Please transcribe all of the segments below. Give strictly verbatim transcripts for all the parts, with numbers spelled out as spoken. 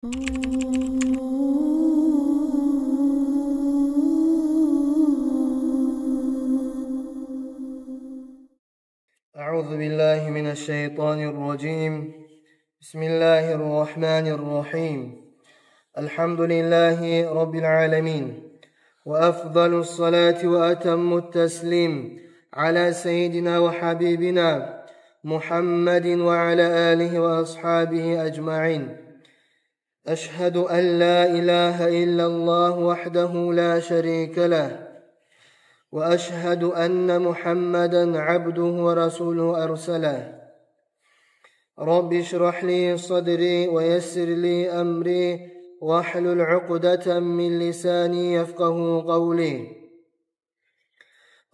أعوذ بالله من الشيطان الرجيم. بسم الله الرحمن الرحيم. الحمد لله رب العالمين، وأفضل الصلاة وأتم التسليم على سيدنا وحبيبنا محمد وعلى آله وأصحابه أجمعين. أشهد أن لا إله إلا الله وحده لا شريك له، وأشهد أن محمدا عبده ورسوله أرسله. رب اشرح لي صدري ويسر لي أمري واحلل عقدة من لساني يفقه قولي.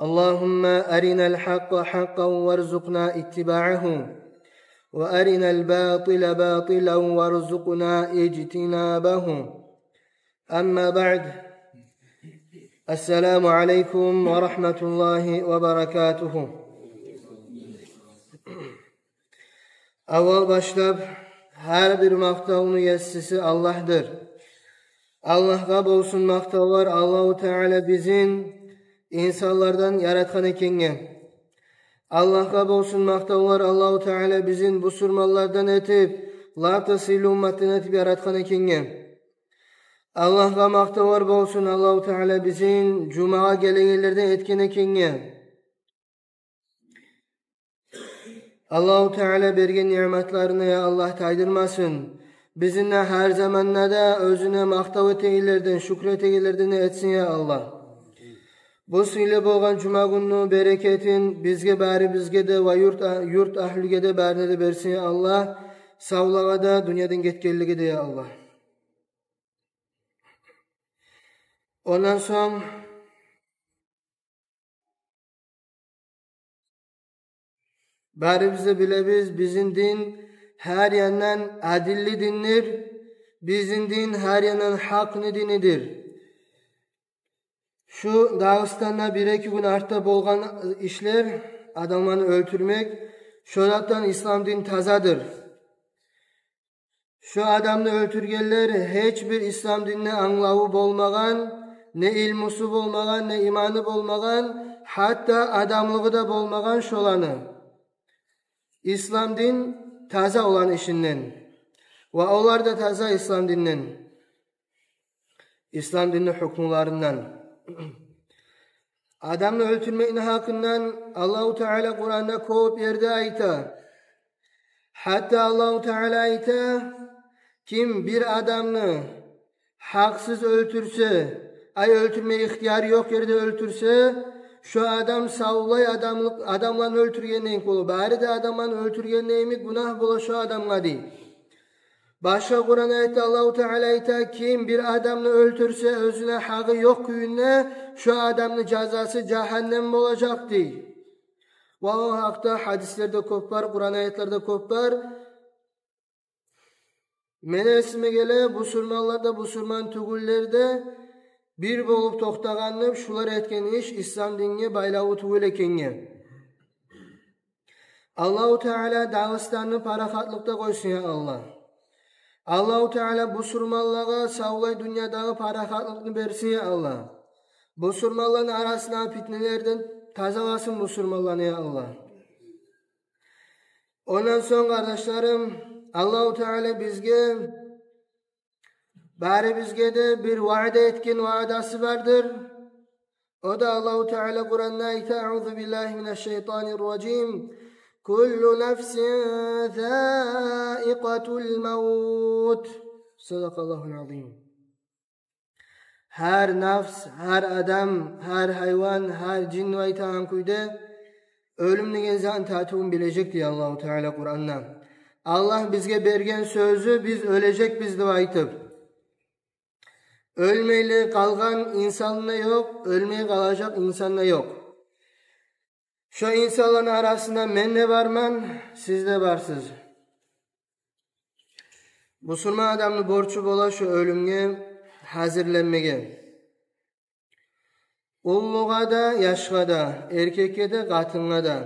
اللهم أرنا الحق حقا وارزقنا اتباعه، وأرنا الباطل باطلا وارزقنا اجتنابه. أما بعد، السلام عليكم ورحمة الله وبركاته. Аввал башлап, гьар бир макътавну есиси Аллагьдыр. Аллагьгъа болсун макътавлар, Аллагьу Таала бизин инсанлардан яратгъан экенге. Аллагьгъа болсун макътавлар, Аллагьу Таала бизин бусурманлардан этип, лап да сыйлы умматдан этип яратгъан экенге. Аллагьгъа макътавлар болсун, Аллагьу Таала бизин жумагъа гелегенлерден этген экенге. Аллагьу Таала берген ниъматларына, я Аллагь, тайдырмасын. Бизин де гьар заманда да оьзюне макътав этегенлерден, шюкюр этегенлерден этсин, я Аллагь. Бу сыйлы болгъан жума гюнню берекетин бизге, барыбызгъа да ва юрт а-, юрт агьлюге де, барына да берсин, я Аллагь. Савлагъа да, дюньядан гетгенлеге де, я Аллагь. Ондан сонг, барыбыз да билебиз, бизин дин гьар яндан адилли диндир, бизин дин гьар яндан гьакъны динидир. Шу Дагъыстанда бир-эки гюн артда болгъан ишлер, адамланы оьлтюрмек, шо затдан ислам дин тазадыр. Шо адамны оьлтюргенлер гьеч бир ислам динни англаву болмагъан, не илмусу болмагъан, не иманы болмагъан, гьатта адамлыгъы да болмагъан шоланы. Ислам дин таза оланы ишинден. Ва олар да таза ислам динден. Ислам динни гьукмуларындан. Адамны оьлтюрмекни гьакъындан Аллагьу Таала Къуранда кёп ерде айта. Гьатта Аллагьу Таала айта, ким бир адамны гьакъсыз оьлтюрсе, ай, оьлтюрме ихтияры ёкъ ерде оьлтюрсе, шо адам савлай адамлыкъ, адамланы оьлтюргенлейин болур. Бары да адамланы оьлтюргенлейин йимик гюнагь болур шо адамгъа, дей. Башгъа Къуран аятда Аллагьу Таала айта, ким бир адамны оьлтюрсе оьзюне гьакъы ёкъ кюйде, шо адамны жазасы жагьаннем болажакъ, дей. Ва о гьакъда гьадислер де кёп бар, Къуран аятлар да кёп бар. Мени эсиме геле, бусурманлар да, бусурман тюгюллер де бир болуп токътагъанны, шулар этген иш ислам динге байлавлу тюгюл экенге. Аллагьу Таала Дагъыстанны парахатлыкъда къойсун, я Аллагь. Аллагьу Таала бусурманлагъа савлай дюньядагъы парахатлыкъны берсин, я Аллагь. Бусурманланы арасына питнелерден тазаласын бусурманланы, я Аллагь. Ондан сонг, къардашларым, Аллагьу Таала бизге, барыбызгъа да бир ваъда этген ваъдасы бардыр. О да Аллагьу Таала Къуранда айта: أعوذ بالله من الشيطان الرجيم. كل نفس ذائقة الموت. صدق الله العظيم. Гьар нафс, гьар адам, гьар гьайван, гьар жин деп айтагъан кюйде оьлюм деген затны татывун билежек, дей Аллагьу Таала Къуранда. Аллагь бизге берген сёзю, биз оьлежекбиз деп айтып. Оьлмейли къалгъан инсан да ёкъ, оьлмей къалажакъ инсан да ёкъ. Шо инсанланы арасында мен де барман, сиз де барсыз. Бусурман адамны борчу бола шо оьлюмге гьазирленмеге. Уллугъа да, яшгъа да, эркекге де, къатынгъа да.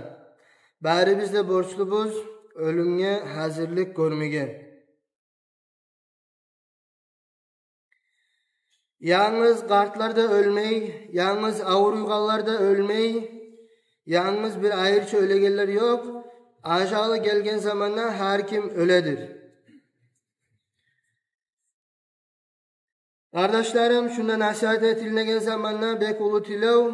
Барыбыз да борчлубуз оьлюмге гьазирлик гёрмеге. Янгыз къартлар да оьлмей, янгыз авруйгъанлар да оьлмей, янгыз бир айрыча оьлегенлер ёкъ. Ажалы гелген заманда гьар ким оьледир. Къардашларым, шунда насигьат этилинеген заманда бек уллу тилев,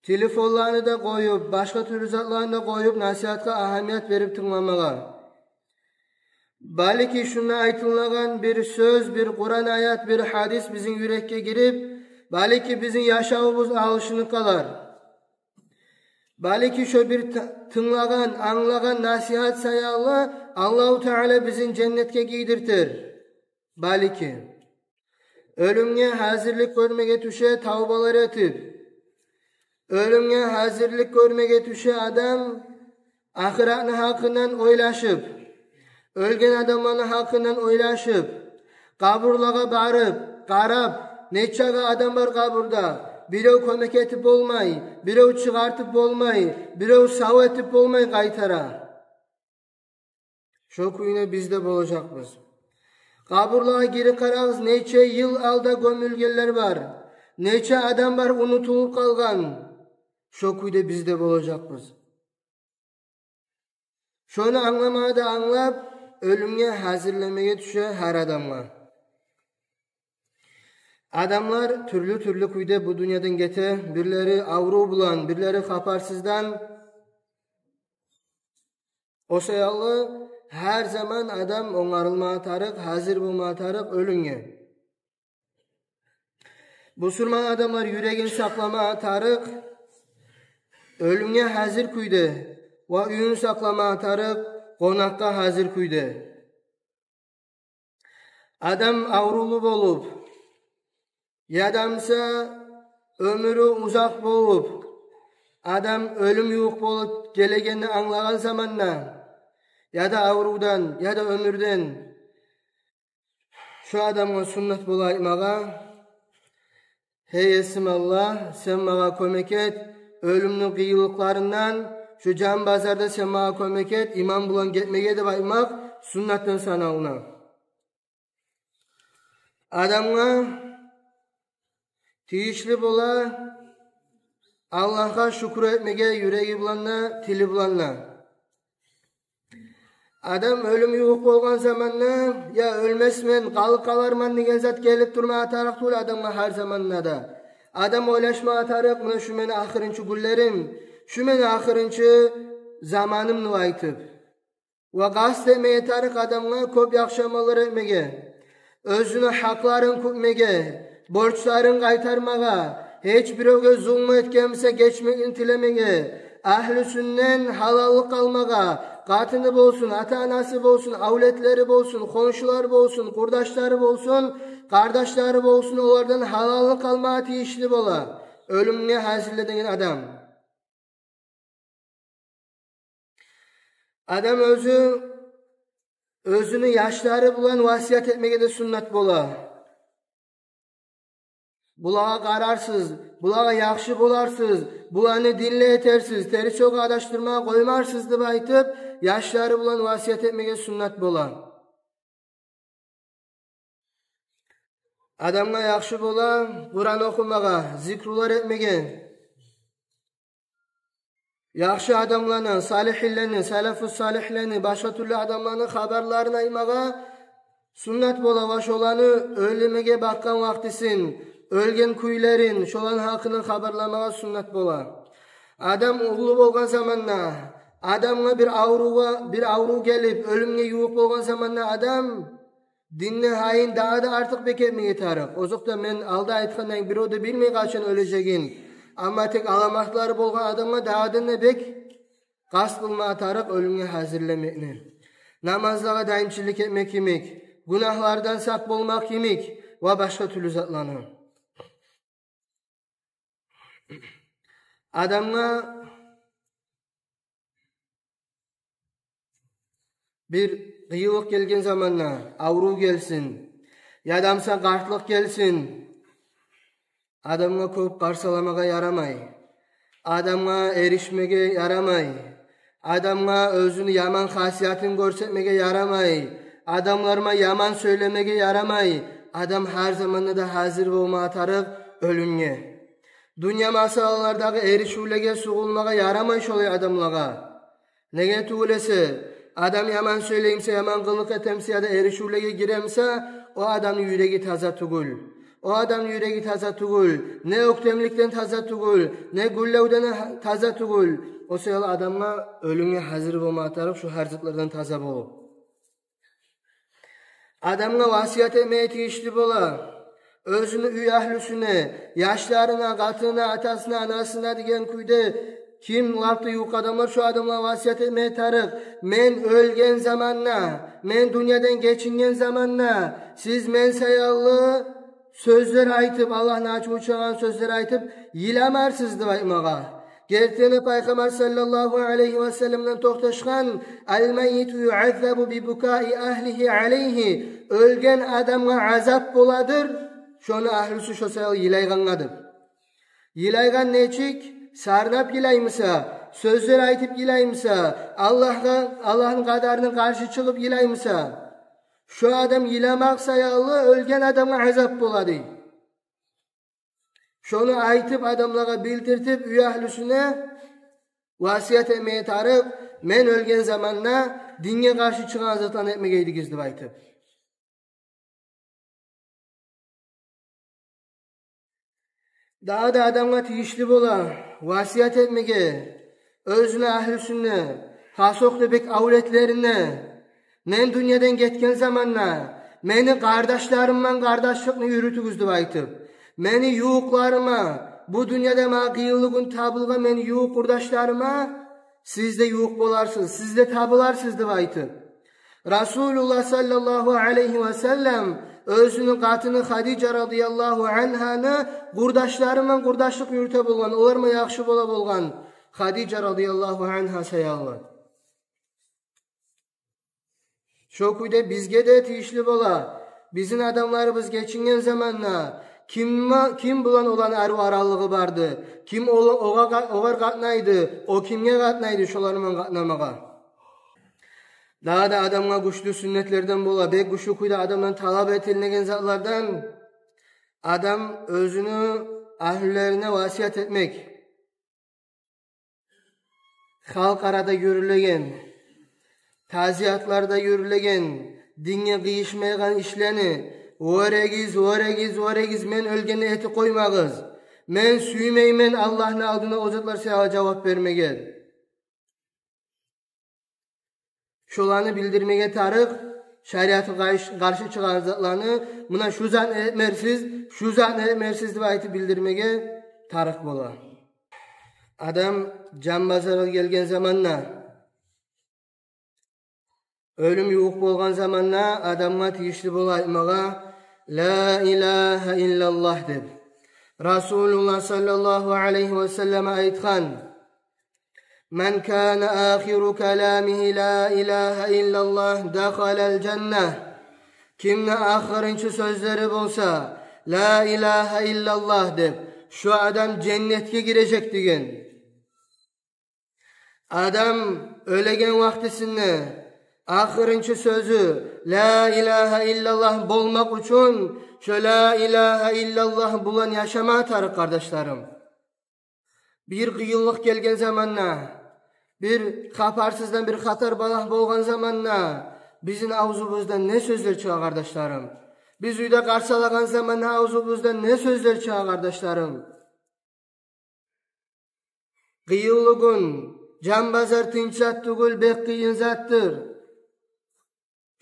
телефонланы да къоюп, башгъа тюрлю затланы да къоюп, насигьатгъа агьамият берип тынгламагъа. Балики, шунда айтылагъан бир сёз, бир Къуран аят, бир гьадис бизин юрекге гирип, балики, бизин яшавубуз алышынып къалар. Балики, шо бир т-, тынглагъан, англагъан насигьат саялы Аллагьу Таала бизин женнетге гийдиртер. Балики. Оьлюмге гьазирлик гёрмеге тюше тавбалар этип. Оьлюмге гьазирлик гёрмеге тюше адам ахыратны гьакъындан ойлашып, оьлген адамланы гьакъындан ойлашып, къабурлагъа барып, къарап, нечагъа адам бар къабурда, бирев кёмек этип болмай, бирев чыгъартып болмай, бирев сав этип болмай къайтара. Шо кюйде биз де болажакъбыз. Къабурлагъа гирип къарагъыз, нече йыл алда гёмюлгенлер бар, нече адам бар унутулуп къалгъан. Шо кюйде биз де болажакъбыз. Шону англамагъа да англап, оьлюмге гьазирлемеге тюше гьар адамгъа. Адамлар тюрлю-тюрлю кюйде бу дюньядан гете, бирлери аврув булан, бирлери хабарсыздан. О саялы гьар заман адам онгарылмагъа тарыкъ, гьазир болмагъа тарыкъ оьлюмге. Бусурман адамлар юрегин сакъламагъа тарыкъ оьлюмге гьазир кюйде, ва уьюн сакъламагъа тарыкъ къонакъгъа гьазир кюйде. Адам аврувлу болуп, яда буса оьмюрю узакъ болуп, адам оьлюм ювукъ болуп гелегенни англагъан заманда, яда аврувдан, яда оьмюрден, шо адамгъа суннат бола айтмагъа: «Гьей Есим Аллагь, сен магъа кёмек эт, оьлюмню къыйынлыкъларындан, шу жан базарда сен магъа кёмек эт, иман булан гетмеге», — деп айтмакъ суннатдан саналына. Адамгъа тийишли бола Аллагьгъа шюкюр этмеге юреги булан да, тили булан да. Адам оьлюм ювукъ болгъан заманда, «Я оьлмесмен, къалып къаларман» деген зат гелип турмагъа тарыкъ тюгюл адамгъа гьар заманда да. Адам ойлашмагъа тарыкъ: «Муна шу мени ахырынчы гюнлерим, шу мени ахырынчы заманым», — деп айтып. Ва къаст этмеге тарыкъ адамгъа кёп яхшы амаллар этмеге, оьзюню гьакъларын кютмеге, борчларын къайтармагъа, гьеч биревге зулму этген буса гечмекни тилемеге, агьлюсюнден гьалаллыкъ алмагъа, къатыны болсун, ата-анасы болсун, авлетлери болсун, хоншулары болсун, къурдашлары болсун, къардашлары болсун, олардан гьалаллыкъ алмагъа тийишли бола оьлюмге гьазирленеген адам. Адам оьзю, оьзюню яшлары булан васият этмеге де суннат бола. «Булагъа къарарсыз, булагъа яхшы боларсыз, буланы динли этерсиз, терс ёлгъа адашдырмагъа къоймарсыз», — деп айтып, яшлары булан васият этмеге суннат бола. Адамгъа яхшы бола Къуран охумагъа, зикрулар этмеге, яхшы адамланы, салихинлени, салафу салихлени, башгъа тюрлю адамланы хабарларын айтмагъа суннат бола. Ва шоланы оьлмеге бакъгъан вакътисин, оьлген кюйлерин, шоланы гьакъындан хабарламагъа суннат бола. Адам уллу болгъан заманда, адамгъа бир аврувгъа, бир аврув гелип, оьлюмге ювукъ болгъан заманда адам динни гьайын дагъы да артыкъ бек этмеге тарыкъ. Озокъда, мен алда айтгъандан, бирев де билмей къачан оьлежегин. Амма тек аламатлары болгъан адамгъа дагъы да бек къаст къылмагъа тарыкъ оьлюмге гьазирленмекни. Намазлагъа даимчилик этмек йимик, гюнагьлардан сакъ болмакъ йимик ва башгъа тюрлю затланы. Адамгъа бир къыйынлыкъ гелген заманда, аврув гелсин, яда буса къартлыкъ гелсин, адамгъа кёп къарсаламагъа ярамай. Адамгъа эришмеге ярамай. Адамгъа оьзюню яман хасиятын гёрсетмеге ярамай. Адамларма яман сёйлемеге ярамай. Адам гьар заманда да гьазир болма тарыкъ оьлюмге. Дюнья масъалалардагъы эришивлеге сугъулмагъа ярамай шолай адамлагъа. Неге тюгюл эсе, адам яман сёйлеймисе, яман къылыкъ этемисе яда эришивлеге гиремисе, о адамны юреги таза тюгюл. О адамны юреги таза тюгюл. Не оьктемликден таза тюгюл, не гюллевден таза тюгюл. О саялы адамгъа оьлюмге гьазир болма тарыкъ, шо гьар затлардан таза болуп. Адамгъа васият этмеге тийишли бола. Оьзюню уьй агьлюсюне, яшларына, къатынына, атасына, анасына деген кюйде, ким лап да ювукъ адамлар, шо адамлагъа васият этмеге тарыкъ. Мен оьлген заманда, мен дюньядан гечинген заманда, сиз мен саялы сёзлер айтып, Аллагьны ачуву чыгъагъан сёзлер айтып йыламарсыз деп айтмагъа. Гертиден де Пайхаммар саллаллагьу алайгьи ва салламдан токъташгъан: «Ал-маййиту юаззабу би букаи агьлигьи алайгьи». Оьлген адамгъа азап боладыр шону агьлюсю шо саялы йылайгъангъа деп. Йылайгъан нечик? Сарнап йылаймыса, сёзлер айтып йылаймыса, Аллагьгъа, Аллагьны къадарына къаршы чыгъып йылаймыса, шо адам йыламакъ саялы оьлген адамгъа азап бола дей. Шону айтып, адамлагъа билдиртип, уьй агьлюсюне васият этмеге тарыкъ: «Мен оьлген заманда динге къаршы чыгъагъан затланы этмегейдигиз», – деп айтып. Дагъы да адамгъа тийишли бола васият этмеге оьзюню агьлюсюне, хасокъда бек авлетлерине: «Мен дюньядан гетген заманда мени къардашларым булан къардашлыкъны юрютюгюз», – деп айтып, «мени ювукъларыма, бу дюньяда магъа къыйынлы гюн табылгъан мени ювукъ къурдашларыма сиз де ювукъ боларсыз, сиз де табыларсыз», – деп айтып. Расулуллагь саллаллагьу алайгьи ва саллам оьзюню къатыны Хадижа радияллагьу ангьаны къурдашлары булан къурдашлыкъ юрюте болгъан, олар булан яхшы бола болгъан, Хадижа радияллагьу ангьа саялы. Шо кюйде бизге де тийишли бола, бизин адамларыбыз гечинген заманда ким, ким булан оланы арив аралыгъы барды, ким ола-, огъа къа-, огъар къатнайды, о кимге къатнайды, шолар булан къатнамагъа. Дагъы да адамгъа гючлю сюннетлерден бола, бек гючлю кюйде адамдан талап этилинеген затлардан адам оьзюню агьлюлерине васият этмек. Халкъ арада юрюлеген, тазиятларда юрюлеген, динге къыйышмайгъан ишлени: «Вёрегиз, вёрегиз, вёрегиз, мен оьлгенде этип къоймагъыз. Мен сюймеймен Аллагьны алдына о затлар саялы жавап бермеге». Шоланы билдирмеге тарыкъ, шариатгъа къарш-, къаршы чыгъагъан затланы, муна шу затны этмерсиз, шу затны этмерсиз деп айтып билдирмеге тарыкъ бола. Адам жан базаргъа гелген заманда, оьлюм ювукъ болгъан заманда адамгъа тийишли бола айтмагъа «Ла илагьа иллаллагь» деп. Расулуллагь саллаллагьу алайгьи ва саллам айтгъан: «Ман кана ахиру каламигьи ла илагьа иллаллагь, дахалал жанна». Кимни ахырынчы сёзлери болса «Ла илагьа иллаллагь» деп, шо адам женнетге гирежек деген. Адам оьлеген вакътисинде ахырынчы сёзю «Ла илагьа иллаллагь» болмакъ учун шо «Ла илагьа иллаллагь» булан яшама тарыкъ, къардашларым. Бир къыйынлыкъ гелген заманда, бир хабарсыздан бир хатар-балагь болгъан заманда бизин авзубуздан не сёзлер чыгъа, къардашларым? Биз уьйде къарсалагъан заманда авзубуздан не сёзлер чыгъа, къардашларым? Къыйынлы гюн, жан базар тынч зат тюгюл, бек къыйын затдыр.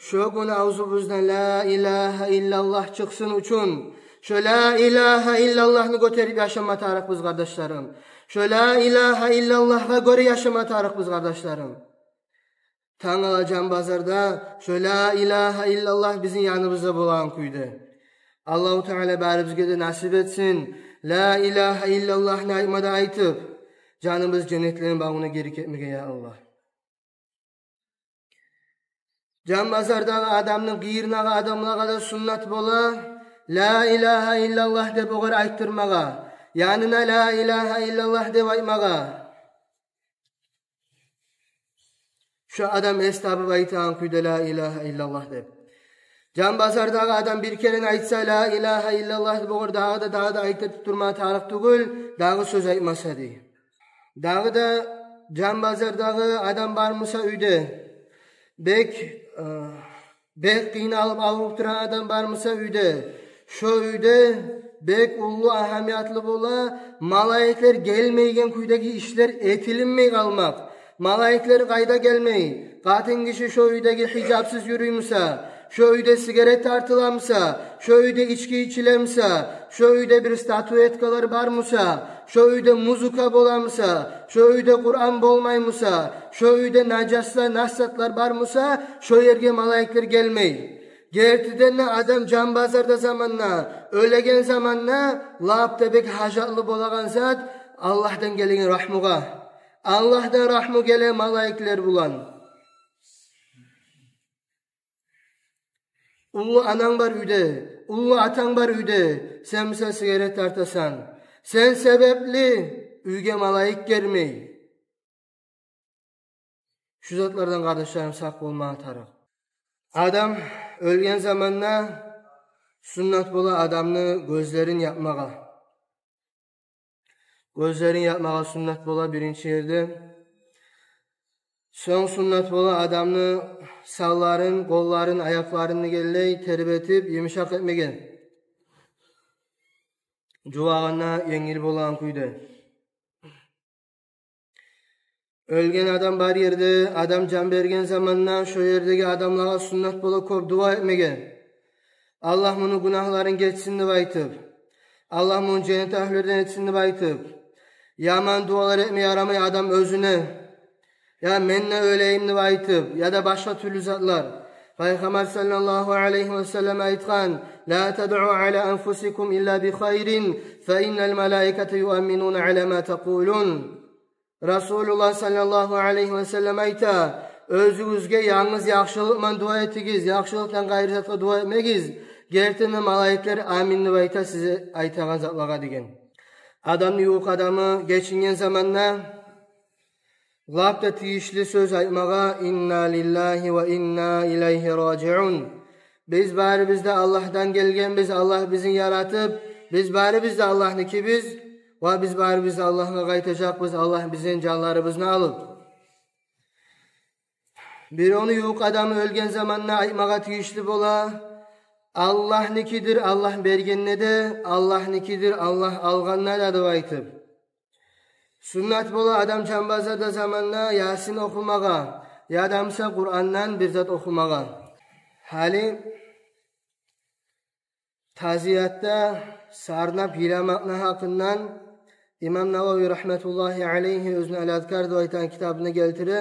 Шо гюн авзубуздан «Ла илагьа иллаллагь» чыкъсын учун, шо «Ла илагьа иллаллагьны» гётерип яшама тарыкъбыз, къардашларым. Шо «Ла илагьа иллаллагьгъа» гёре яшама тарыкъбыз, къардашларым. Тангала жан базарда шо «Ла илагьа иллаллагь» бизин яныбызда болагъан кюйде. Аллагьу Таала барыбызгъа да насип этсин «Ла илагьа иллаллагьны» айтма да айтып, жаныбыз женнетлени багъына гирип гетмеге, я Аллагь. Жан базардагъы адамны къырыйындагъы адамлагъа да суннат бола «Ла илагьа иллаллагь» деп огъар айтдырмагъа, янына «Ла илагьа иллаллагь» деп айтмагъа. Шо адам эс табып айтагъан кюйде «Ла илагьа иллаллагь» деп. Жан базардагъы адам бир керен айтса, ла илагьа иллаллагь деп, огъар дагъы да, дагъы да айтдыртып турма тарыкъ тюгюл, дагъы сёз айтмаса, дей. Дагъы да жан базардагъы адам бар буса уьйде, бек, э, бек къыйналып авруп турагъан адам бар буса уьйде, шо уьйде бек уллу агьамиятлы бола малайиклер гелмейген кюйдеги ишлер этилинмей къалмакъ. Малайиклер къайда гелмей? Къатын гиши шо уьйдеги гьижапсыз юрюй буса, шо уьйде сигарет тартыла буса, шо уьйде ички ичиле буса, шо уьйде бир статуэткалар бар буса, шо уьйде музыка бола буса, шо уьйде Къуран болмай буса, шо уьйде нажаслар, нас затлар бар буса, шо ерге малайиклер гелмей. Гертиден де, адам жан базарда заманда, оьлеген заманда лап да бек гьажатлы болагъан зат Аллагьдан гелеген рагьмугъа. Аллагьдан рагьму геле малайиклер булан. Уллу ананг бар уьйде, уллу атанг бар уьйде, сен буса сигарет тартасан. Сен себепли уьйге малайик гелмей. Шу затлардан, къардашларым, сакъ болмагъа тарыкъ. Адам оьлген заманда суннат бола адамны гёзлерин япмагъа. Гёзлерин япмагъа суннат бола биринчи ерде. Сонг суннат бола адамны санларын, къолларын, аякъларын дегенлей тербетип, йымышакъ этмеге, жувагъанда енгил болагъан кюйде. Оьлген адам бар ерде, адам жан берген заманда шо ердеги адамлагъа суннат бола кёп дуа этмеге. Аллагь муну гюнагьларын гечсин деп айтып, Аллагь муну женнет агьлюлерден этсин деп айтып, яман дуалар этме ярамай адам оьзюне. Я мен де оьлейим деп айтып, яда башгъа тюрлю затлар. Пайхаммар саллаллагьу алайгьи ва саллам айтгъан: «Ла тадъу аля анфусикум илля би хайрин, фа инналь малаиката юамминуна аля ма такъулун». Расулуллагь саллаллагьу алайгьи ва саллам айта: «Оьзюгюзге янгыз яхшылыкъман дуа этигиз, яхшылыкъдан къайры затгъа дуа этмегиз. Гертиден де малайиклер амин деп айта сиз айтагъан затлагъа», — деген. Адамны ювукъ адамы гечинген заманда лап да тийишли сёз айтмагъа: «Инна лиллагьи ва инна илайгьи ражиун». Биз барыбыз да Аллагьдан гелгенбиз, Аллагь бизин яратып, биз барыбыз да Аллагьныкибиз ва биз барыбыз да Аллагьгъа къайтажакъбыз, Аллагь бизден жанларыбызны алып. Биревню ювукъ адамы оьлген заманда айтмагъа тийишли бола: «Аллагьныкидир Аллагь бергенде де, Аллагьныкидир Аллагь алгъанда да», — деп айтып. Суннат бола адам жан базарда заманда Ясин охумагъа, яда буса Къурандан бир зат охумагъа. Гьали тазиятда сарнап йыламакъны гьакъындан имам Навави рагьматуллагьи алайгьи оьзюню «Аль-Азкар» деп айтагъан китабында гелтире: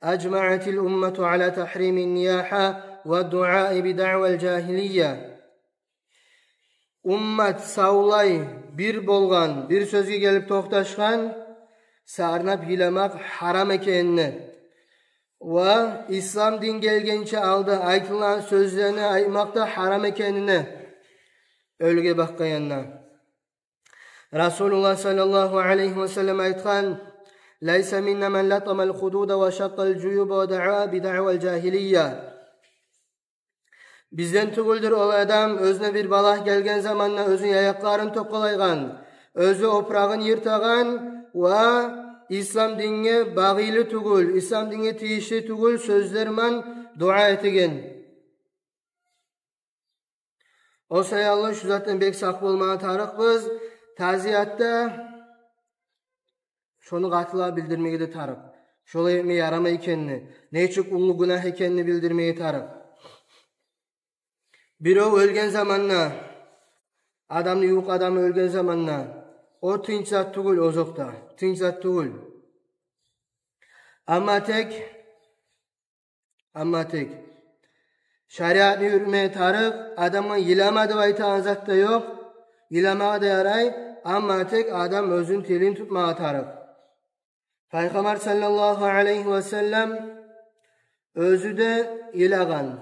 «Ажмаатиль уммату аля тахримин нияхьа ва дуаи би даъваль жагьилия». Уммат савлай бир болгъан, бир сёзге гелип токъташгъан, сарнап йыламакъ гьарам экенине ва ислам дин гелгенче алда айтылгъан сёзлени айтмакъ да гьарам экенине, оьлюге бакъгъан янда. Расулуллагь саллаллагьу алайгьи ва саллам айтгъан: «Лайса минна ман латамаль худуда ва шакъкъаль жуюба ва даъа би даъваль жагьилия». Бизден тюгюлдюр ол адам, оьзюне бир балагь гелген заманда оьзюню яякъларын токъалайгъан, оьзю опурагъын йыртагъан ва ислам динге багъыйлы тюгюл, ислам динге тийишли тюгюл сёзлер ман дуа этеген. О саялы шу затдан бек сакъ болмагъа тарыкъбыз. Тазиятда шону къатылагъа билдирмеге де тарыкъ. Шолай этме ярамай экенни, нечик уллу гюнагь экенни билдирмеге тарыкъ. Бирев оьлген заманда, адамны ювукъ адамы оьлген заманда, о тынч зат тюгюл, озокъда, тынч зат тюгюл. Амма тек, амма тек шариатны юрютме тарыкъ, адамгъа йылама деп айтагъан зат да ёкъ, йыламагъа да ярай, амма тек адам оьзюн, тилин тутмагъа тарыкъ. Пайхаммар саллаллагьу алайгьи ва саллам оьзю де йылагъан.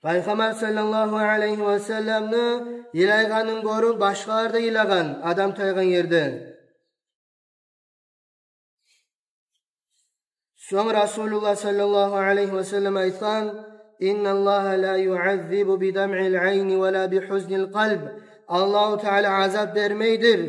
Пайхаммар саллаллагьу алайгьи ва салламны йылайгъанын гёрюп, башгъалар да йылагъан, адам тайгъан ерде. Сонг Расулуллагь саллаллагьу алайгьи ва саллам айтгъан: إن الله لا يعذب بدمع العين ولا بحزن القلب. Аллагьу Таала азап бермейдир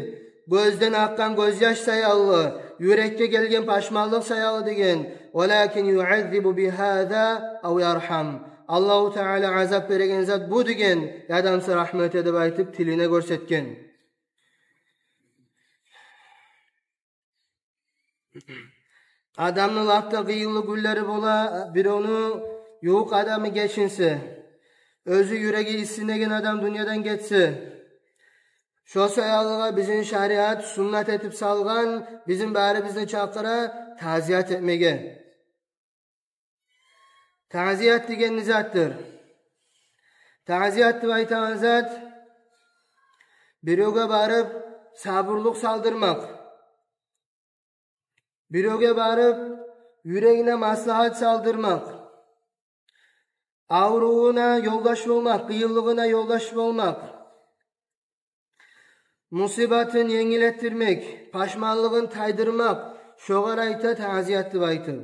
гёзден акъгъан гёзьяш саялы, юрекге гелген пашманлыкъ саялы деген. ولكن يعذب بهذا أو يرحم. Аллагьу Таала азап береген зат бу деген, яда буса рагьмат эте деп айтып, тилине гёрсетген. Адамны лап да къыйынлы гюнлери бола, биревню ювукъ адамы гечинсе, оьзю юреги исинеген адам дюньядан гетсе. Шо саялыгъа бизин шариат суннат этип салгъан, бизин барыбызны чакъыра тазият этмеге. Тазият деген не затдыр? Тазият деп айтагъан зат, биревге барып сабурлукъ салдырмакъ, биревге барып юрегине маслагьат салдырмакъ, аврувуна ёлдаш болмакъ, къыйынлыгъына ёлдаш болмакъ, мусибатын енгиллетдирмек, пашманлыгъын тайдырмакъ, шогъар айта тазият деп айтып.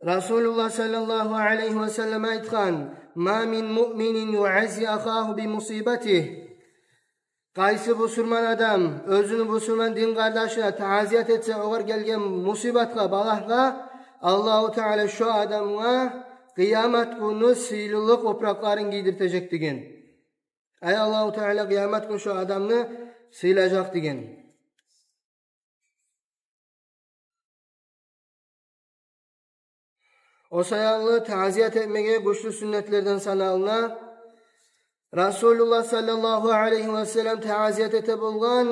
Расулуллагь саллаллагьу алайгьи ва саллам айтгъан: ما من مؤمن يعزي أخاه بمصيبته. Къайсы бусурман адам оьзюню бусурман дин къардашына тазият этсе огъар гелген мусибатгъа, балагьгъа, Аллагьу Таала шо адамгъа къыямат гюнню сыйлылыкъ опуракъларын гийдиртежек деген. Ай, Аллагьу Таала къыямат гюн шо адамны сыйлажакъ деген. О саялы тазият этмеге гючлю сюннетлерден саналына. Расулуллагь саллаллагьу алайгьи ва саллам тазият эте болгъан,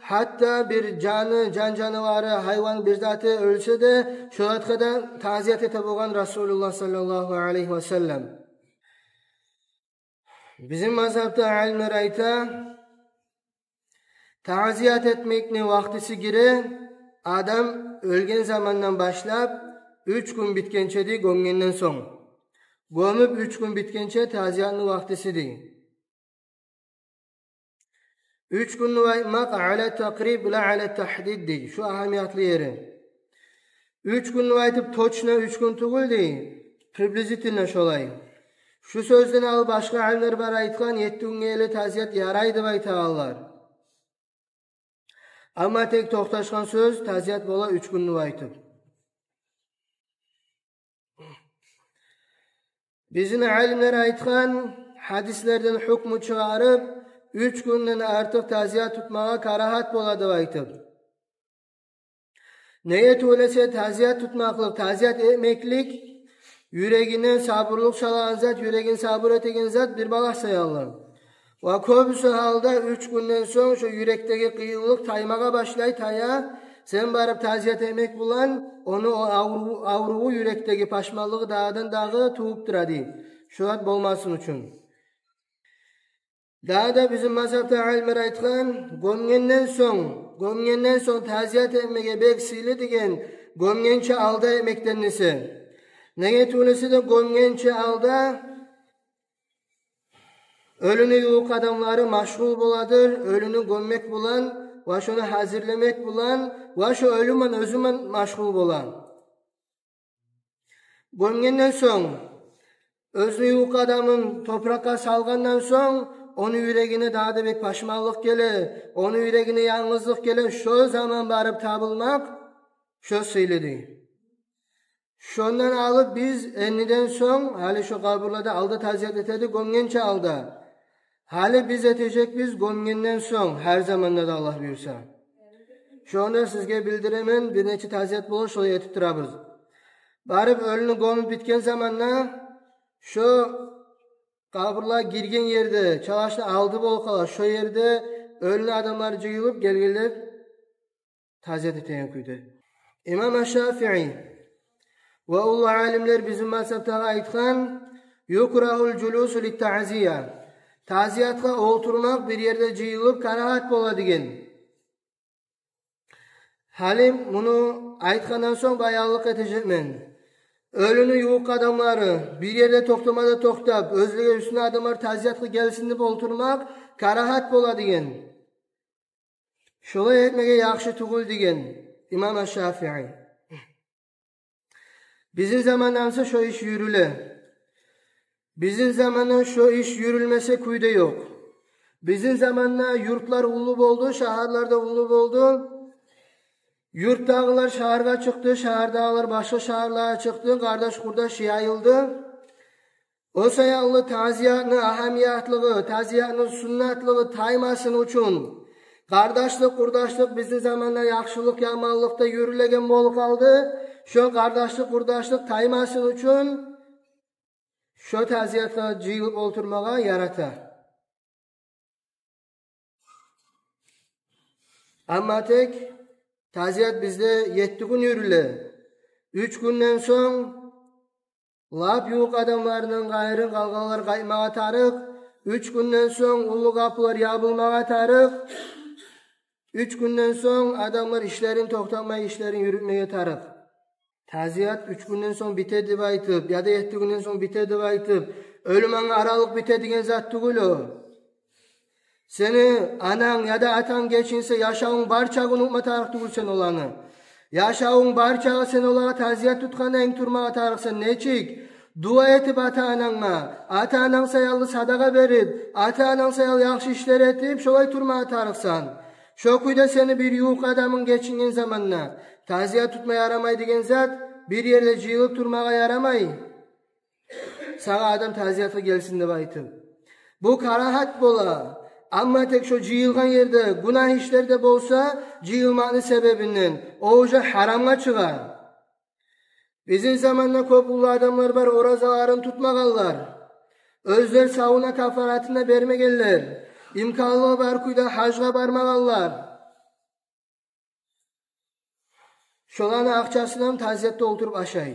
гьатта бир жаны, жан-жанывары, гьайван бир заты оьлсе де, шо затгъа да тазият эте болгъан Расулуллагь саллаллагьу алайгьи ва саллам. Бизин мазгьабда алимлер айта, тазият этмекни вакътиси гире адам оьлген замандан башлап, уьч гюн битгенче дей, гёмгенден сонг. Гёмюп уьч гюн битгенче тазиятны вакътиси дей. Уьч гюнню айтмакъ على التقريب لا على التحديد дей. Шу агьамиятлы ери. Уьч гюнню айтып, точно уьч гюн тюгюл дей, приблизительно шолай. Шу сёзден алып башгъа алимлер бар айтгъан, етти гюнге ерли тазият ярай деп айтагъанлар. Амма тек токъташгъан сёз тазият бола уьч гюнню айтып. Бизин алимлер айтгъан, гьадислерден гьукму чыгъарып, уьч гюнден артыкъ тазият тутмагъа карагьат бола деп айтып. Неге тюгюл эсе, тазият тутмакълыкъ, тазият этмеклик юрегине сабурлукъ салагъан зат, юрегин сабур этеген зат бир балагь саялы. Ва кёбюсю гьалда уьч гюнден сонг шо юрекдеги къыйынлыкъ таймагъа башлай, тая. Сен барып тазият этмек булан, ону о авру-, авруву, юрекдеги пашманлыгъы дагъыдан-дагъы тувуп тура дей. Шо зат болмасын учун. Дагъы да бизин мазгьабда алимлер айтгъан, гёмгенден сонг, гёмгенден сонг тазият этмеге бек сыйлы деген, гёмгенче алда этмекден эсе. Неге тюгюл эсе де, гёмгенче алда оьлюню ювукъ адамлары машгъул боладыр оьлюню гёммек булан ва шону гьазирлемек булан ва шо оьлю булан оьзю булан машгъул бола. Гёмгенден сонг, оьзюню ювукъ адамын топуракъгъа салгъандан сонг, ону юрегине дагъы да бек пашманлыкъ геле, ону юрегине янгызлыкъ геле, шо заман барып табылмакъ, шо сыйлы дей. Шондан алып биз энниден сонг, гьали шо къабурларда алда тазият этеди, гёмгенче алда. Гьали биз этежекбиз гёмгенден сонг, гьар заманда да, Аллагь буюрса. Шону сизге билдиремен, бир нече тазият бола, шолай этип турабыз. Барып оьлюню гёмюп битген заманда, шо къабурлагъа гирген ерде, чалашны алды болуп къала, шо ерде оьлюню адамлары жыйылып, гелгенлер тазият этеген кюйде. Имам Аш-Шафии ва уллу алимлер бизин мазгьабдагъы айтгъан: «Юкрагьул жулусу литтаъзия». Тазиятгъа олтурмакъ, бир ерде жыйылып, карагьат бола деген. Гьали муну айтгъандан сонг баянлыкъ этежекмен. Оьлюню ювукъ адамлары бир ерде токътамада токътап, оьзлеге уьстюне адамлар тазиятгъа гелсин деп олтурмакъ карагьат бола деген. Шолай этмеге яхшы тюгюл деген имам Аш-Шафии. Бизин замандан сонг шо иш юрюле. Бизин замандан шо иш юрюлмесе кюй де ёкъ. Бизин заманда юртлар уллу болду, шагьарлар да уллу болду. Юртдагъылар шагьаргъа чыкъды, шагьардагъылар башгъа шагьарлагъа чыкъды, къардаш-къурдаш яйылды. О саялы тазиятны агьамиятлыгъы, тазиятны суннатлыгъы таймасын учун, къардашлыкъ-къурдашлыкъ бизин заманда яхшылыкъ-яманлыкъда юрюлеген болуп къалды. Шо къардашлыкъ-къурдашлыкъ таймасын учун шо тазиятгъа жыйылып олтурмагъа ярата. Амма тек тазият бизде етти гюн юрюле. Уьч гюнден сонг лап ювукъ адамлардан къайры къалгъанлар къайтмагъа тарыкъ. Уьч гюнден сонг уллу къапулар ябылмагъа тарыкъ. Уьч гюнден сонг адамлар ишлерин токътатмай, ишлерин юрютмеге тарыкъ. Тазият уьч гюнден сонг бите деп айтып, яда етти гюнден сонг бите деп айтып, оьлюм анга аралыкъ бите деген зат тюгюл о. Сени ананг яда атанг гечинсе, яшавунг барча гюн унутма тарыкъ тюгюл сен оланы. Яшавунг барча сен олагъа тазият тутгъан йимик турмагъа тарыкъсан. Нечик? Дуа этип ата-ананга, ата-ананг саялы садагъа берип, ата-ананг саялы яхшы ишлер этип, шолай турмагъа тарыкъсан. Шо кюйде сени бир ювукъ адамынг гечинген заманда, тазият тутма ярамай деген зат, бир ерде жыйылып турмагъа ярамай. Сагъа адам тазиятгъа гелсин деп айтып. Бу карагьат бола. Амма тек шо жыйылгъан ерде гюнагь ишлер де болса, жыйылмакъны себебинден, о уже гьарамгъа чыгъа. Бизин заманда кёп уллу адамлар бар, оразаларын тутмагъанлар. Оьзлер савуна кафаратын да бермегенлер. Имканлыгъы бар кюйде гьажгъа бармагъанлар. Шоланы акъчасындан тазиятда олтуруп ашай.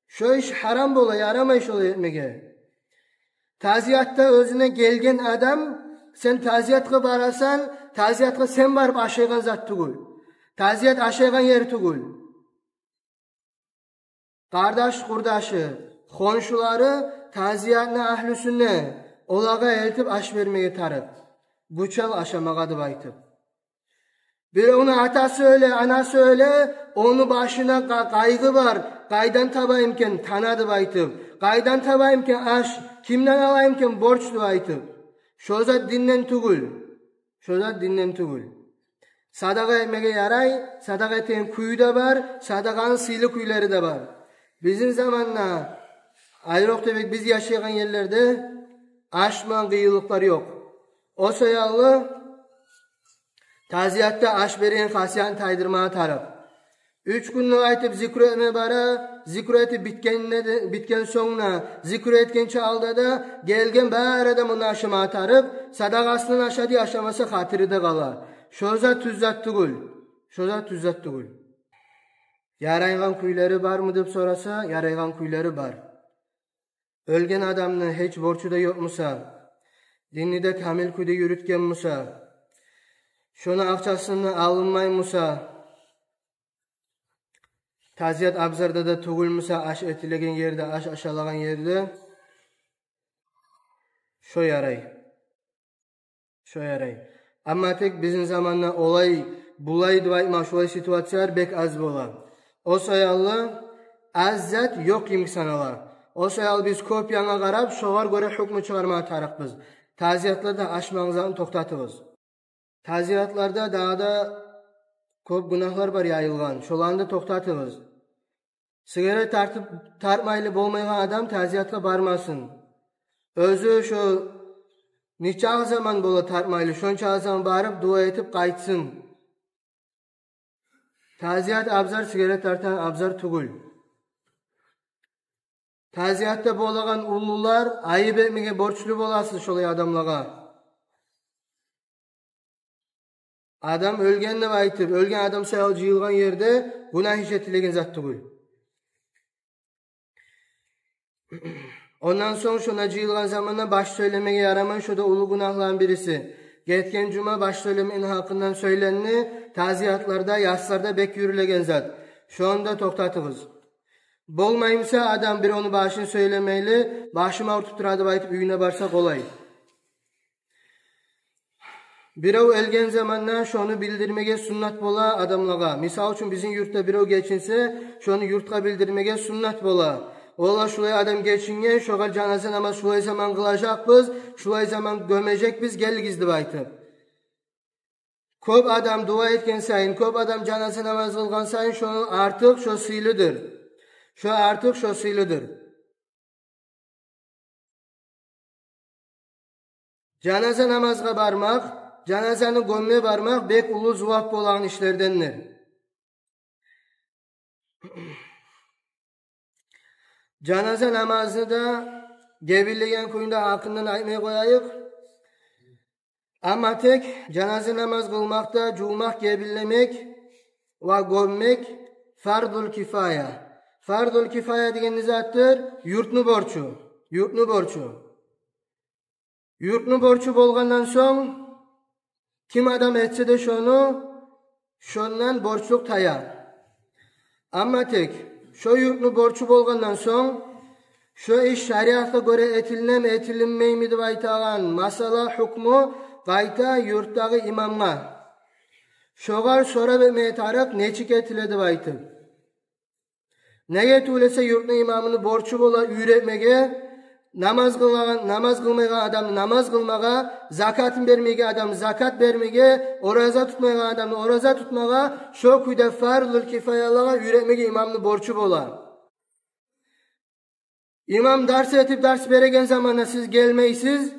Шо иш гьарам бола, ярамай шолай этмеге. Тазиятда оьзюне гелген адам, сен тазиятгъа барасан, тазиятгъа сен барып ашайгъан зат тюгюл. Тазият ашайгъан ер тюгюл. Къардаш-къурдашы, хоншулары тазиятны агьлюсюне, олагъа элтип аш бермеге тарыкъ. Гючел ашамагъа деп айтып. Биревню атасы оьле, анасы оьле, ону башына къа-, къайгъы бар. Къайдан табайым экен тана деп айтып. Къайдан табайым экен аш, кимден алайым экен борч деп айтып. Шо зат динден тюгюл. Шо зат динден тюгюл. Садагъа этмеге ярай, садагъа этеген кюю де бар, садагъаны сыйлы кюйлери де бар. Бизин заманда, айрокъда бек биз яшайгъан ерлерде аш булан къыйынлыкълар ёкъ. О саялы тазиятда аш береген хасиятны тайдырмагъа тарыкъ. Уьч гюнню айтып зикру этме бара, зикру этип битгенине де, битген сонг да, зикру этгинче алда да гелген бары да муну ашамагъа тарыкъ, садагъасындан ашады, ашамаса хатири де къала. Шо зат тюз зат тюгюл. Шо зат тюз зат тюгюл. Ярайгъан кюйлери бармы деп сораса, ярайгъан кюйлери бар. Оьлген адамны гьеч борчу да ёкъ буса, динни де камил кюйде юрютген буса, шону акъчасындан алынмай буса, тазият абзарда да тюгюл буса, аш этилеген ерде, аш ашалагъан ерде, шо ярай. Шо ярай. Амма тек бизин заманда олай, булай деп айтма, шолай ситуациялар бек аз бола. О саялы аз зат ёкъ йимик санала. О саялы биз кёп янгъа къарап, шогъар гёре гьукму чыгъармагъа тарыкъбыз. Тазиятларда ашмагъан затны токътатыгъыз. Тазиятларда дагъы да кёп гюнагьлар бар яйылгъан. Шоланы да токътатыгъыз. Сигарет тартып, тартмайлы болмайгъан адам тазиятгъа бармасын. Оьзю шо нечакъы заман бола тартмайлы, шончакъы заман барып, дуа этип къайтсын. Тазият абзар сигарет тартагъан абзар тюгюл. Тазиятда болагъан уллулар айып этмеге борчлу боласыз шолай адамлагъа. Адам оьлген деп айтып, оьлген адам саялы жыйылгъан ерде гюнагь иш этилеген зат тюгюл. Ондан сонг шонда жыйылгъан заманда баш сёйлемеге ярамай, шо да уллу гюнагьланы бириси. Гетген жума баш сёйлемекни гьакъындан сёйленди, тазиятларда, ясларда бек юрюлеген зат. Шону да токътатыгъыз. Болмай буса адам бир ону башын сёйлемейли, башым авуртуп тура деп айтып, уьюне барса къолай. Бирев оьлген заманда шону билдирмеге суннат бола адамлагъа. Мисал учун, бизин юртда бирев гечинсе, шону юртгъа билдирмеге суннат бола. Ола, шулай адам гечинген, шогъар жаназа намаз шулай заман къылажакъбыз, шулай заман гёмежекбиз, гелигиз деп айтып. Кёп адам дуа этген сайын, кёп адам жаназа намаз къылгъан сайын, шо артыкъ, шо сыйлыдыр. Шо артыкъ, шо сыйлыдыр. Жаназа намазгъа бармакъ, жаназаны гёмме бармакъ бек уллу зувап болагъан ишлердендир. Жаназа намазны да гебинлеген кюйню де гьакъындан айтмай къояйыкъ. Амма тек жаназа намаз къылмакъда жувмакъ, гебинлемек ва гёммек фарзул кифая. Фарзул кифая деген не затдыр? Юртну борчу. Юртну борчу. Юртну борчу болгъандан сонг, ким адам этсе де шону, шондан борчлукъ тая. Амма тек шо юртну борчу болгъандан сонг, шо иш шариатгъа гёре этилинеми, этилинмейми деп айтагъан масъала, гьукму къайта юртдагъы имамгъа. Шогъар сорап этмеге тарыкъ, нечик этиле деп айтып. Неге тюгюл эсе, юртну имамыны борчу бола уьйретмеге, намаз къылагъан, намаз къылмайгъан адамны намаз къылмагъа, закатын бермейген адамны закат бермеге, ораза тутмайгъан адамны ораза тутмагъа, шо кюйде фарзул кифаялагъа уьйретмеге имамны борчу бола. Имам дарс этип, дарс береген заманда сиз гелмейсиз,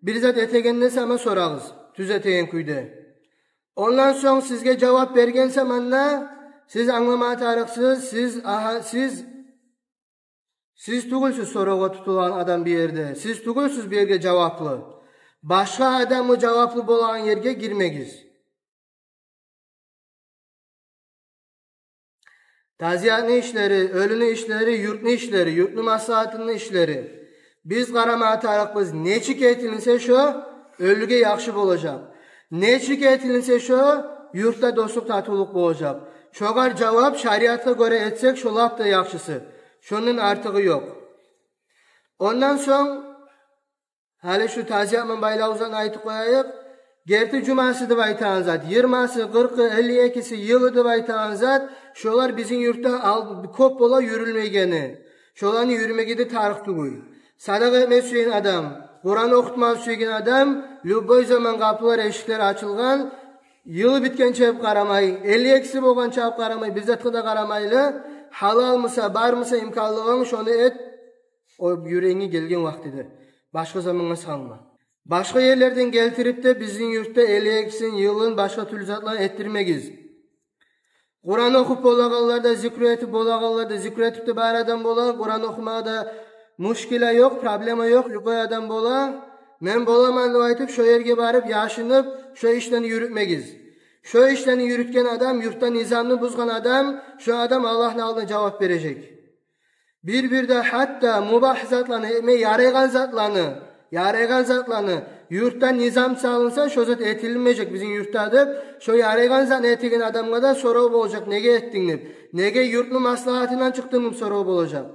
бир зат этегенде сама сорагъыз, тюз этеген кюйде. Ондан сонг сизге жавап берген заманда сиз англамагъа тарыкъсыз, сиз, агьа, сиз, сиз тюгюлсюз соравгъа тутулагъан адам бу ерде, сиз тюгюлсюз бу ерге жаваплы. Башгъа адаммы жаваплы болагъан ерге гирмегиз. Тазиятны ишлери, оьлюню ишлери, юртну ишлери, юртну маслагьатыны ишлери. Биз къарамагъа тарыкъбыз, нечик этилинсе шо оьлюге яхшы болажакъ. Нечик этилинсе шо юртда дослукъ, татывлукъ болажакъ. Шогъар жавап, шариатгъа гёре этсек, шо лап да яхшысы. Шондан артыгъы ёкъ. Ондан сонг, гьали шу тазият булан байлавлу затны айтып къояйыкъ. Герти жумасы деп айтагъан зат, йигирмасы, къыркъы, элли экиси, йылы деп айтагъан зат, шолар бизин юртда ал-, кёп бола юрюлмейгени. Шоланы юрюмеге де тарыкъ тюгюл. Садагъа этме сюеген адам, Къуран охутма сюеген адам, любой заман къапулар, эшиклер ачылгъан, йылы битгенче деп къарамай, элли экиси болгъанча деп къарамай, бир затгъа да къарамайлы, гьалалмыса, бармыса имканлыгъынг, шону эт, о юрегинге гелген вакътиде. Башгъа замангъа салма. Башгъа ерлерден гелтирип де бизин юртда элли экисин, йылын, башгъа тюрлю затлар этдирмегиз. Къуран охуп болагъанлар да, зикру этип болагъанлар да, зикру этип де бар адам бола, Къуран охумагъа да мушкила ёкъ, проблема ёкъ, любой адам бола. Мен боламан деп айтып, шо ерге барып, яшынып, шо ишлени юрютмегиз. Шо ишлени юрютген адам, юртда низамны бузгъан адам, шо адам Аллагьны алдына жавап бережек. Бир-бирде гьатта мубагь затланы, этме ярайгъан затланы, ярайгъан затланы, юртда низам салынса, шо зат этилмежек бизин юртда деп, шо ярайгъан затны этеген адамгъа да сорав болажакъ, неге этдинг деп, неге юртну маслагьатындан чыкъдынг деп сорав болажакъ.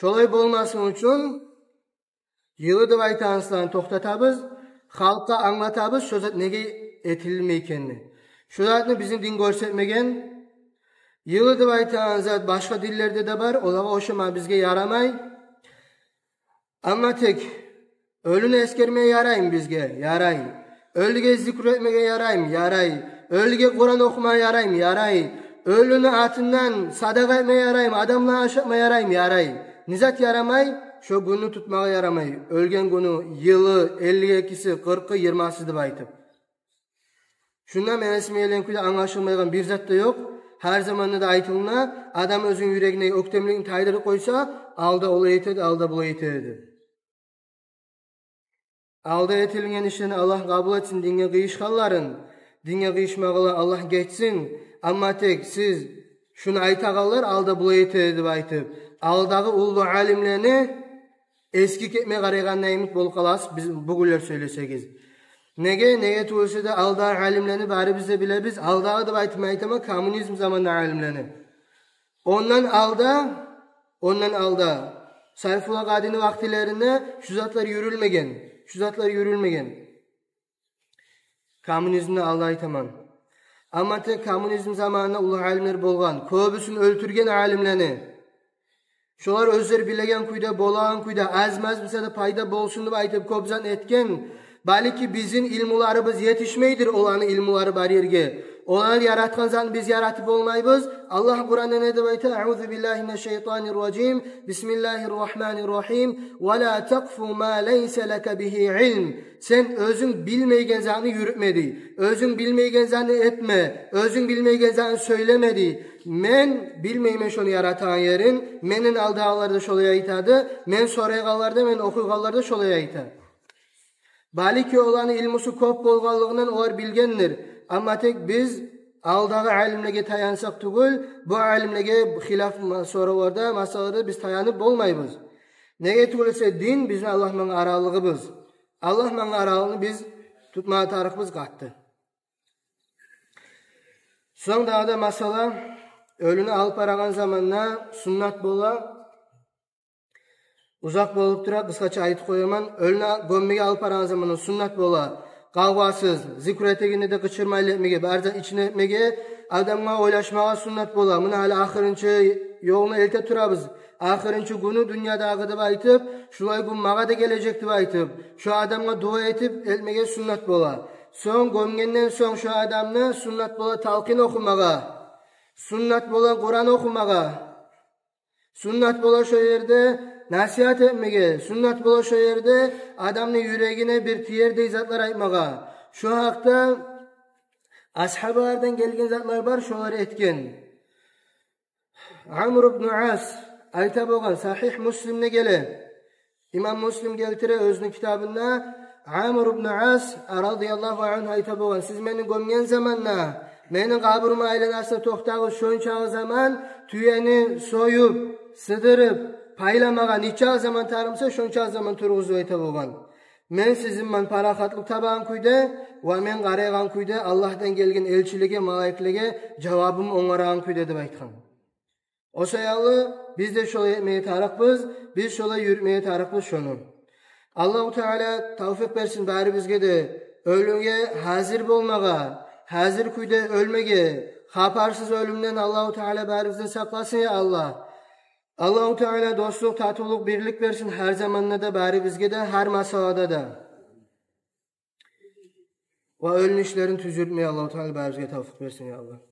Шолай болмасын учун, йылы деп айтагъан затланы токътатабыз, халкъгъа англатабыз, шо зат неге этилмей экенни. Шо затны бизин дин гёрсетмеген. Йылы деп айтагъан зат башгъа динлерде де бар, олагъа ошама бизге ярамай. Амма тек оьлюню эсгерме яраймы бизге? Ярай. Оьлюге зикру этмеге яраймы? Ярай. Оьлюге Къуран охума яраймы? Ярай. Оьлюню атындан садагъа этме яраймы? Адамланы ашатма яраймы? Ярай. Не зат ярамай? Шо гюнню тутмагъа ярамай. Оьлген гюню, йылы, элли экиси, къыркъы, йигирмасы деп айтып. Шунда мен эсиме гелген кюйде англашылмайгъан бир зат да ёкъ. Гьар заманда да айтылына, адам оьзюню юрегине оьктемликни тайдырып къойса, алда олай этеди, алда булай этеди. Алда этилген ишлени Аллагь къабул этсин, динге къыйышгъанларын, динге къыйышмагъанлар Аллагь гечсин. Амма тек сиз шуну айтагъанлар алда булай этеди деп айтып, алдагъы уллу алимлени эсгик этме къарайгъанда йимик болуп къаласыз, биз бугюнлер сёйлесегиз. Неге, неге тюгюл эсе де, алдагъы алимлени барыбыз да билебиз, алдагъы деп айтып айтаман, коммунизм заманда алимлени. Ондан алда, ондан алда Сайфулла Къадини вакътилеринде шу затлар юрюлмеген, шу затлар юрюлмеген. Коммунизмни алда айтаман. Амма тек коммунизм заманында уллу алимлер болгъан, кёбюсюн оьлтюрген алимлени. Шолар оьзлер билеген кюйде, болагъан кюйде, аз-маз буса да пайда болсун деп айтып кёп зат этген. Балики бизин илмуларыбыз етишмейдир оланы илмулары бар ерге. Олар яратгъан затны биз яратып болмайбыз. Аллагь Къуранда не деп айта? Аузу биллагьи минаш шайтанир ражим. Бисмиллагьир рахманир рахим. Ва ла такъфу ма лайса лака бигьи илм. Сен оьзюнг билмейген затны юрютме дей. Оьзюнг билмейген затны этме. Оьзюнг билмейген затны сёйлеме дей. Мен билмеймен шону яратагъан ерин. Менден алдагъылар да шолай айтады. Мен сорайгъанлар да, мен охуйгъанлар да шолай айта. Балики оланы илмусу кёп болгъанлыгъындан олар билгендир. Амма тек биз алдагъы алимлеге таянсакъ тюгюл, бу алимлеге хилаф ма-, соравларда, масъалада биз таянып болмайбыз. Неге тюгюл эсе дин бизин Аллагь булан аралыгъыбыз. Аллагь булан аралыкъны биз тутма тарыкъбыз къатты. Сонг дагъы да масъала, оьлюню алып барагъан заманда суннат бола, узакъ болуп тура, къысгъача айтып къояман. Оьлюню гёммеге алып барагъан заманда суннат бола къавгъасыз, зикру этегенде де къычырмайлы этмеге, бар зат ичине этмеге, адамгъа ойлашмагъа суннат бола. Муна гьали ахырынчы ёлуна элте турабыз. Ахырынчы гюню дюньядагъы деп айтып, шулай гюн магъа да гележек деп айтып, шо адамгъа дуа этип элтмеге суннат бола. Сонг, гёмгенден сонг шо адамны суннат бола талкъин охумагъа, суннат бола Къуран охумагъа, суннат бола шо ерде насигьат этмеге, суннат бола шо ерде адамны юрегине бир тиердей затлар айтмагъа. Шо гьакъда асгьабалардан гелген затлар бар, шолар этген. Амр ибн Ас айта болгъан, Сагьигь Муслимде геле. Имам Муслим гелтире оьзюню китабында, Амр ибн Ас радияллагьу ангьу айта болгъан: «Сиз мени гёмген заманда, мени къабурума айланасына токътагъыз шончакъы заман, тюени союп, сыдырып, пайламагъа нечакъы заман тарыкъ буса, шончакъы заман туругъуз», — деп айта болгъан. «Мен сизин булан парахатлыкъ табагъан кюйде ва мен къарайгъан кюйде Аллагьдан гелген элчилеге, малайиклеге жавабым онгарагъан кюйде», — деп айтгъан. О саялы биз де шолай этмеге тарыкъбыз, биз шолай юрютмеге тарыкъбыз шону. Аллагьу Таала тавфикъ берсин барибизге де оьлюмге гьазир болмагъа, гьазир кюйде оьлмеге, хабарсыз оьлюмден Аллагьу Таала барибизни сакъласын, я Аллагь. Аллагьу Таала дослукъ, татывлукъ, бирлик берсин гьар заманда да барибизге де, гьар масъалада да. Ва оьлюню ишлерин тюз юрютмеге Аллагьу Таала барибизге тавфикъ берсин, я Аллагь.